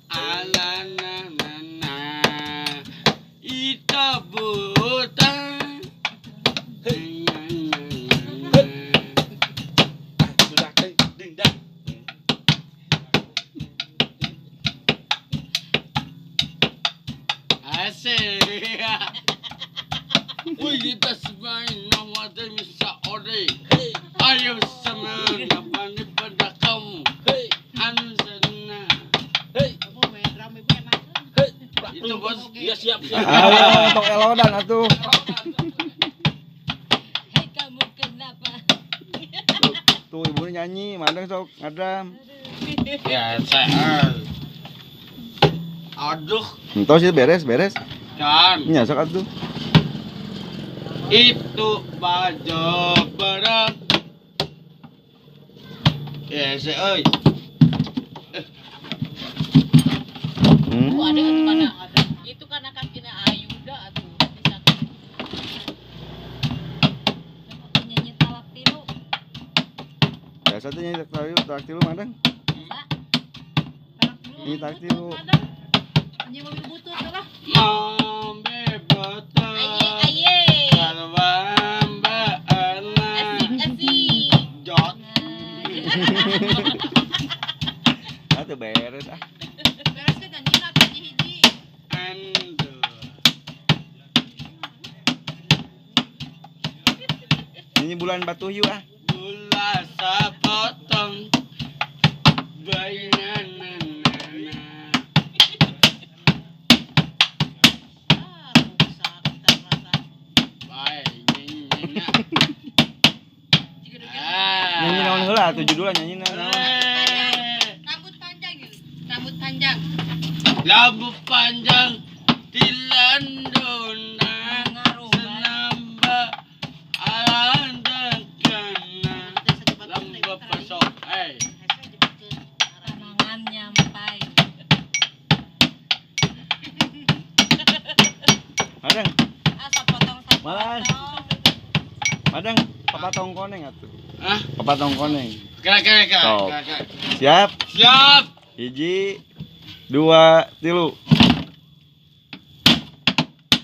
Ala na na na. Ita buta. Na na na na. Ding dang. Asik. Wih, kita sebagai nama demi saore. Ayo sama napa ni pada kamu. Anzana. Kamu main drum ibu enak. Itu bos. Iya, siap siap. Ayo, tong elodan atuh. Hei kamu kenapa? Tuh ibunya nyanyi, Madang sok ngadram. Ya, saya. Aduh, Entos sih beres, beres. kan. Nya sok atuh. Itu baju berat. Ya, saya oi. Oh, ada itu karena ada. Itu karena kakinya Ayuda atuh. Bisa. Sama penyanyi talak tilu. Biasa tuh nyanyi talak tilu, talak tilu Madang. Biasa. Talak tilu. Nyanyi talak tilu. Madang. Nyanyi mobil butut lah. Mambe betul. Aye aye. Kalwamba ana. Asik asik. Jot. Ah, tuh beres ah. Beres kan nyanyi lah nyanyi hiji. Ando. Nyanyi bulan batu hiu ah. Gula sapotong. Bayi na na na. Ah, rusak rata. Baik, nyanyi. Jika dulu Nyanyi naon heula atuh judulna nyanyi naon. Rambut panjang gitu. Rambut panjang. Rambut panjang di landona senamba alandakana lamba pasok eh Tangan nyampai. Madang, Ah, sapotong Malas. sapotong. Madang, papatong koneng atuh. Ah, Papatong koneng. kira kira kira Sok. kira. Siap. Siap. 1, 2, 3.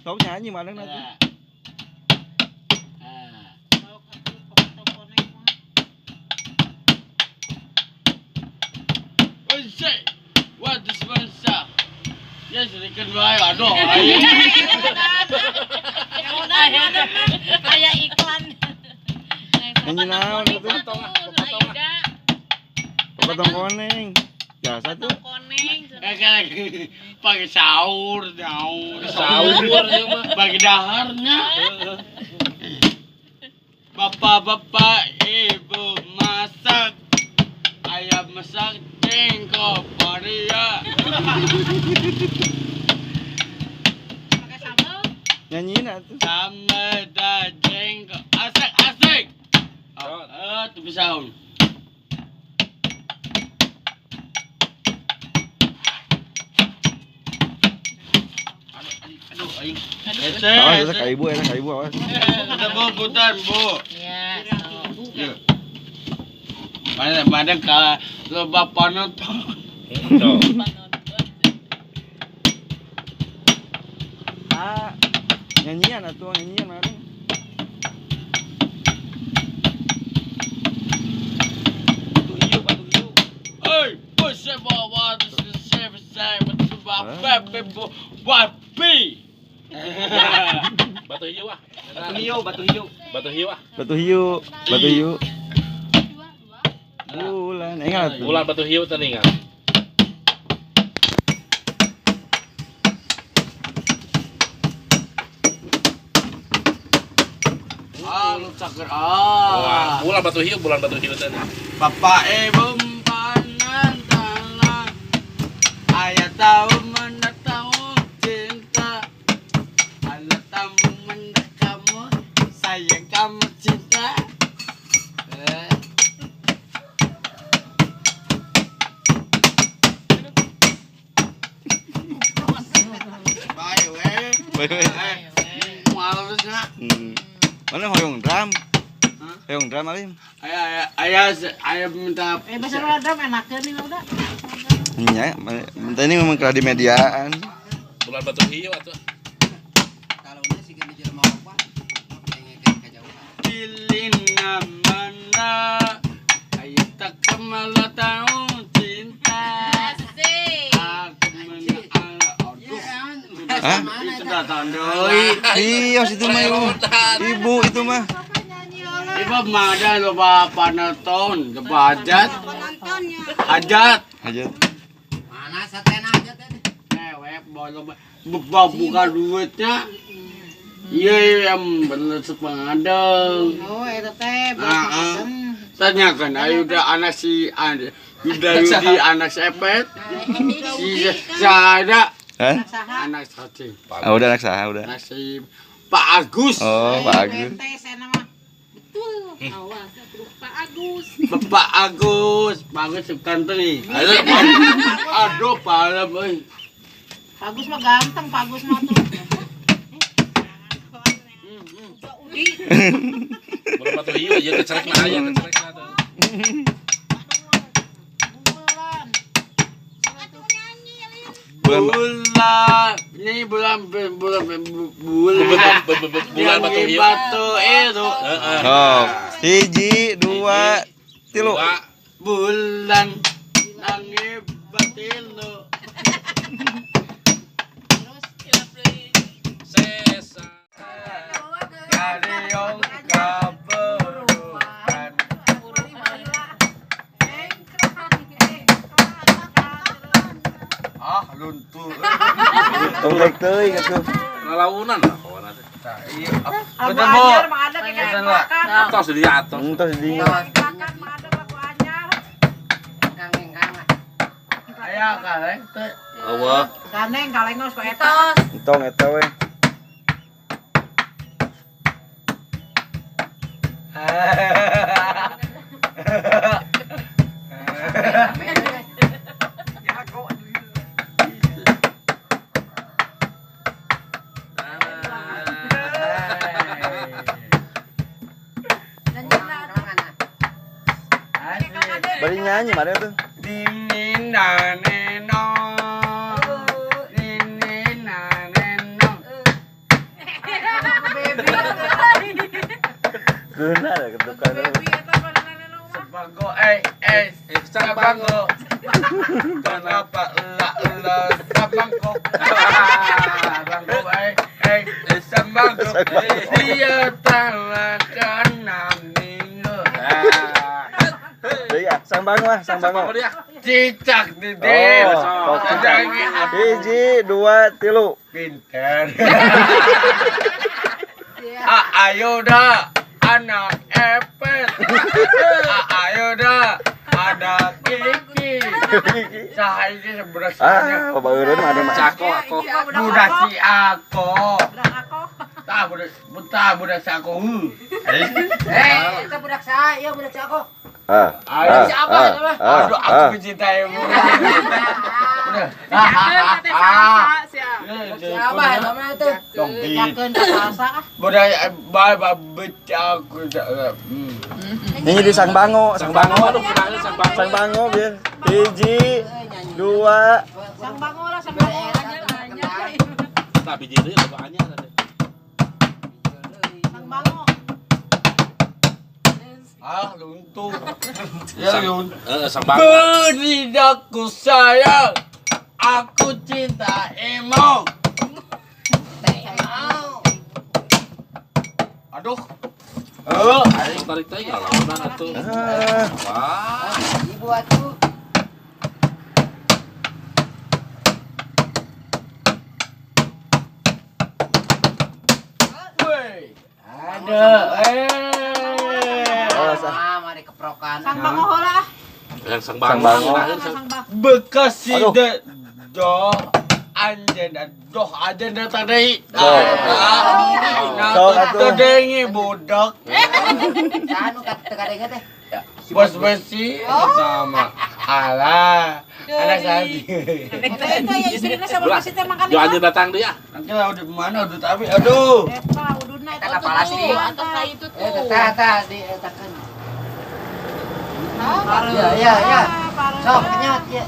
Sok nyanyi Madang atuh. Ah. Ah. Oi, say, what is bangsa? Ya, sedikit baik, aduh. Ayo. Kayak iklan. Nyanyi naon atuh? Ayuda. Papatong koneng. Biasa tuh. Koneng. Eh, pagi sahur, sahur, Sahur ya mah. Pagi daharnya. Bapak-bapak, ibu masak ayam masak jengkol paria. Pakai sambal. Nyanyiin atuh. Sama da jengkol asik asik. Oh, tuh bisa. Aduh, aing. Ese, Awas, eta ka ibu, eta ka ibu awas. Udah bu, butan bu. Ya, Iya. Mana mana kalau lo bapak nonton. Tuh. Ah, nyanyian atuh, nyanyian Madang. Batu hiu, batu hiu. Hey, push it bawa saya bapak babi. Batu hiu ah. Batu hiu, batu hiu. Batu hiu ah. Batu hiu, batu hiu. Dua, dua. Bulan, ingat tuh. Bulan batu hiu tadi ingat. Ah, lu caker Wah, ah. bulan batu hiu, bulan batu hiu tadi. Bapak ibu panantana. Ayah tahu mana tahu cinta. Anak tamu mana kamu, sayang kamu cinta. Eh. Bye, weh. Weh, weh. Malesnya. Mana hoyong drum? Hoyong drum alim. Aya aya aya minta Bahasa drum enakeun nih udah. Nya, ini memang di mediaan. Bulan batu hiu atuh. Taluna sih gini jelema opat. Pengen kejauhan. Pilina mana ayo tak kemala tahu cinta. Asik. Aku menang. Aduh. Hah? Itu datang deui. Iya, situ mah ibu. Ibu itu mah. Ibu mah ada loba panaton, loba hajat. Hajat. Hajat. Mana satena aja teh. Mewek bawa buka duitnya. Iya, yang bener sepengadeng. Oh, eta teh Ah, Tanya kan, ayo udah anak si Yuda Yudi anak sepet. Si ada Hah? anak sate. Ah, udah anak saha udah. Anak si Pak Agus. Oh, Pak Agus. Betul. Awas, aduh, Pak Agus. Bapak Agus, Pak Agus ganteng nih. Aduh, palem euy. Pak Agus mah ganteng, Pak Agus mah tuh. Bulan batu hiu aja kecerek mah aya kecerek mah tuh. Bulan. Bulan Bulan, ini bulan bulan bulan Bulan batu hiu. Batu itu. Heeh. Oh, hiji, dua, tilu. Dua. Bulan langit batilu. Sesa. Dari yang kaberukan. Ah, luntur. Tong rek teuing atuh. Ngalaunan lah kawan teh. Iya. Lagu Betul, Bu. anyar mah ada kayak Betul, Pak. makan. Atos di atos. Entos di dinya. Makan mah ada lagu anyar. Kang lah. Aya kaleng teh. Eueuh. Ganeng kaleng geus ku eta. Entong eta we. Bari nyanyi mana tuh? Nini nane no. Nini nane no. Guna ada ketukan. Sebago sabango. Kenapa la la sabango? Sabango sabango. Dia tak kena minggu. Deui ah, sang bango ah, sang bango. Dia. Cicak di deh. Oh, sok cicak. Hiji, dua, tilu. Pinter. Ah, ayo dah anak epet. Ah, ayo dah ada Kiki. Sah ini sebelah sana. Ah, babeureun mah ada mah. Cako aku. Budak si aku. Budak aku. Tah budak buta budak si aku. Itu budak saya, iya budak si aku. Ah. Ayo siapa itu mah? Aduh, aku mencintaimu. Udah. Siapa itu mah itu? Yakeun ka salsa ah. Budak ba ba aku. Nyanyi di sang bango, sang bango. Aduh, kenalin sang bango. Sang bango biar. Hiji, dua, Sang bango lah, sang bango. Tah biji deui loba anyar teh. Sang bango. Ah, luntur. Ya luntur. Heeh, sang bango. Beri aku sayang, aku cinta emo. Aduh. Oh, Aing tarik teh ngalaunan atuh. Ah. Wah. Ibu atuh. Woi. Ada. Oh, sah. Ah, mari keprokan. Sang bango heula ah. Yang sang Sang bango. bango. Kenalin sang Sang bango. Bekasi Aduh. de do anjen doh ajen datang deui. Sok. Nah, Sok atuh. Tedengi budak. Sanu teu kadenge teh. Bos besi sama. Alah. Anak sapi. Eta itu ya istrina sama masih teh makan. Jo anjeun datang deui ah. Nanti lah udah mana udah tapi aduh. Eta ududna eta Eta palas Tuh, deui. atau kayak itu tuh. Eh tah tah di etakeun. Ya ya ya. Sok kenyot ya.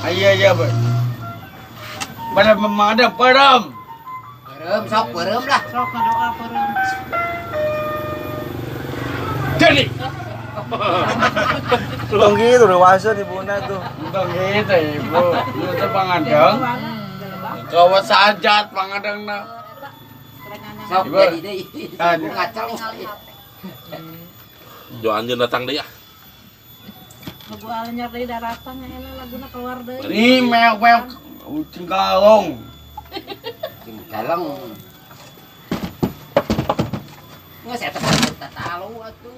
Iya iya, Boy. Pada memadam padam. Beureum sok beureum lah. Sok ngadoa peureum. Jadi. Tong gitu udah wasun ibuna tuh. Untung gitu ibu. Itu pangadang. Kawas sajat pangadang na. Sok Ibu. jadi deui. Aduh. Ngaceng. Jo anjeun datang deui ah. Lagu anyar deui daratan nya elah laguna keluar deui. Ini meok-meok ucing kalong. Galeng. Geus eta mah tatalu atuh.